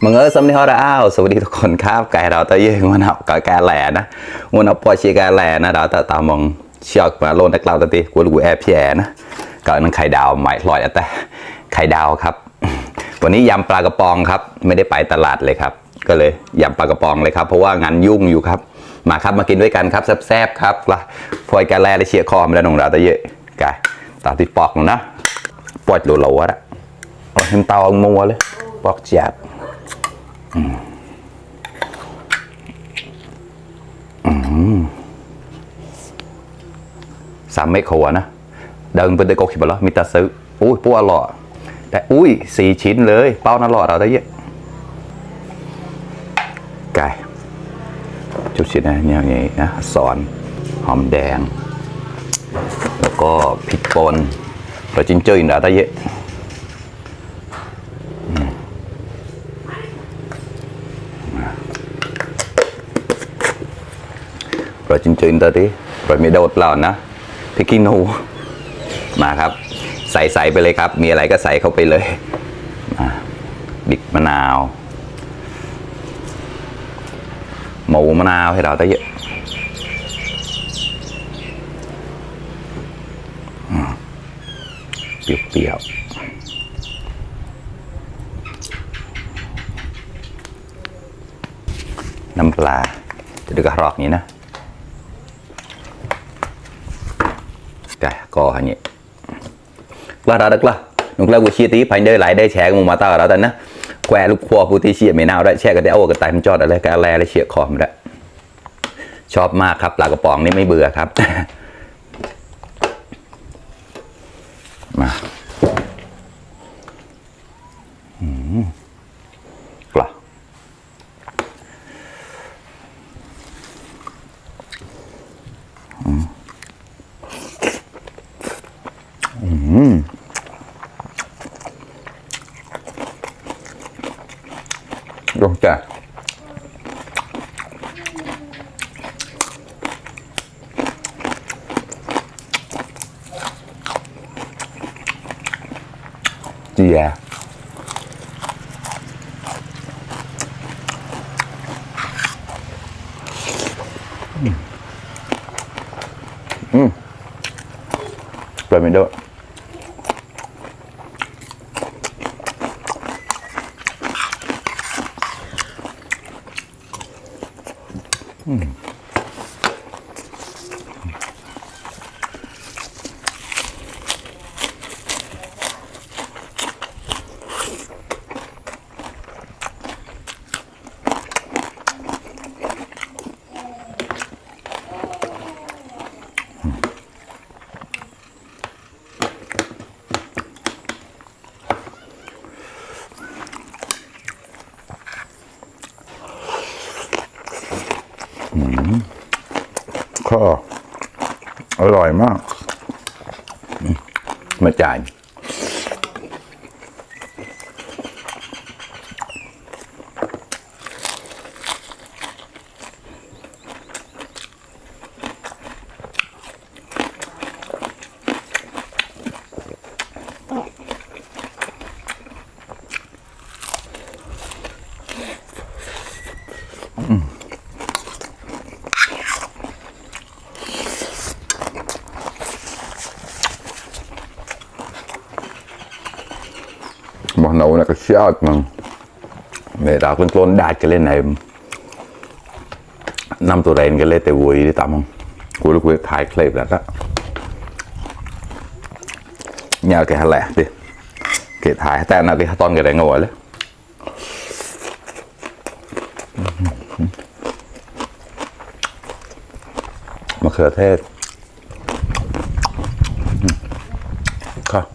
มึงสำนีฮอร์อ้าวสวัสดีทุกคนครับไก่เราตะเยงมันเอาไก่แหล่นะมันเอาปอชีไก่แหล่นะเราตามองเชือกมาโลนตะกร้าตะตีกูรู้แอบแย่นะก็นั่งไข่ดาวใหม่ลอยแต่ไข่ดาวครับวันนี้ยำปลากระป๋องครับไม่ได้ไปตลาดเลยครับก็เลยยำปลากระป๋องเลยครับเพราะว่างานยุ่งอยู่ครับมาครับมากินด้วยกันครับแซ่บๆครับละพอยไก่แหล่ได้เชียร์คอมาแล้วน้องเราตะเยะไก่ตาติดปอกนะปวดโหลๆอะเอาเห็นเตามัวเลยปอกจับ3 เมตรขวนะเดินไปได้ก็คิดว่าแล้วมีตาซื้ออุ้ยพวกอร่อยแต่อุ้ย4 ชิ้นเลยเป้าน่าอร่อยเราได้เยอะไก่จุดชิ้นนะอย่างนี้นะซอนหอมแดงแล้วก็พริกป่นเราจิ้นเจออินดาได้เยอะเราจิ้นเจออินดาดิเราไม่โดดเรานะพริกขี้หนูมาครับใส่ไปเลยครับมีอะไรก็ใส่เข้าไปเลยบิ๊กมะนาวหมูมะนาวให้เราได้เยอะเปรี้ยวน้ำปลาจะดูกระรอกนี้นะก็อย่างนี้ว่าเราđược là lúc là buổi chia tí phải nơi lại đây chè của mà tao ở đóนะแกลูกครัวผู้ที่เชียร์ไม่น่าได้แช่กันได้เอากระต่ายมันจอดอะไรกันแลได้เชียร์คอมได้ชอบมากครับปลากระป๋องนี่ไม่เบื่อครับมากล่ะลงจ้ะเจียเปิดไม่ได้ก็อร่อยมากมาจ่ายmón nấu là cái sẹo mà mẹ đã con clone đạt cái lên này năm tuổi đèn cái lên từ vui đi tắm không cuối lúc thái clip là đó nhờ cái lẹ đi cái thái tay nào cái ton cái này ngồi đấyมะเขือเทศครับ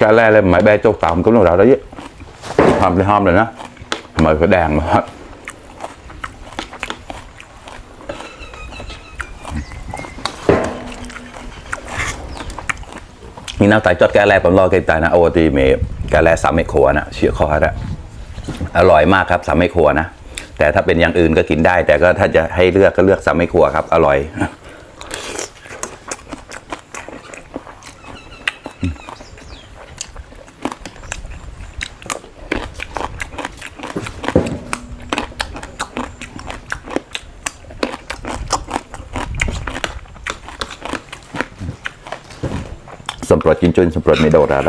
cái le lên máy be châu tàu cũng là đó chứ hòm rồi đó mời cái đèn màนี่น่าtại chót cái le ผมรอกินแต่นะโอ้ตีเมย์cái le สามเมฆขัวนะเชี่ยคอฮะอร่อยมากครับสามเมฆขัวนะแต่ถ้าเป็นอย่างอื่นก็กินได้แต่ก็ถ้าจะให้เลือกก็เลือกสามเมฆขัวครับอร่อยสมปรดกินจนสมปรดไม่โดดแล้ว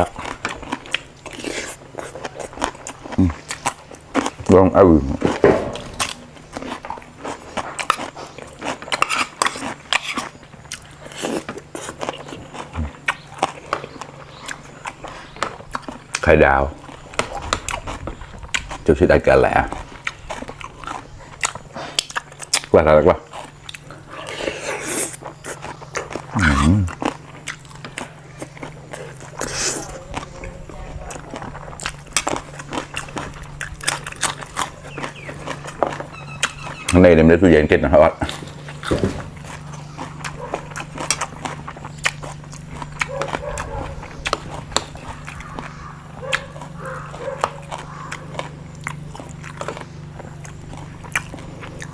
ลองเอาไข่ดาวจะชื่อได้กันแหละว่าอะไรวะข้างในเนี่ยมันตู้เย็นเก็บนะครับ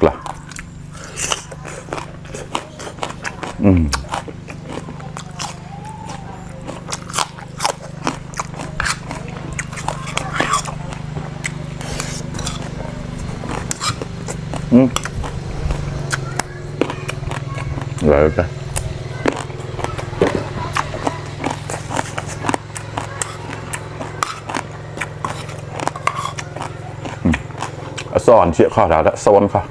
กล่ะrồi đó son chuyện khó đó đã son khó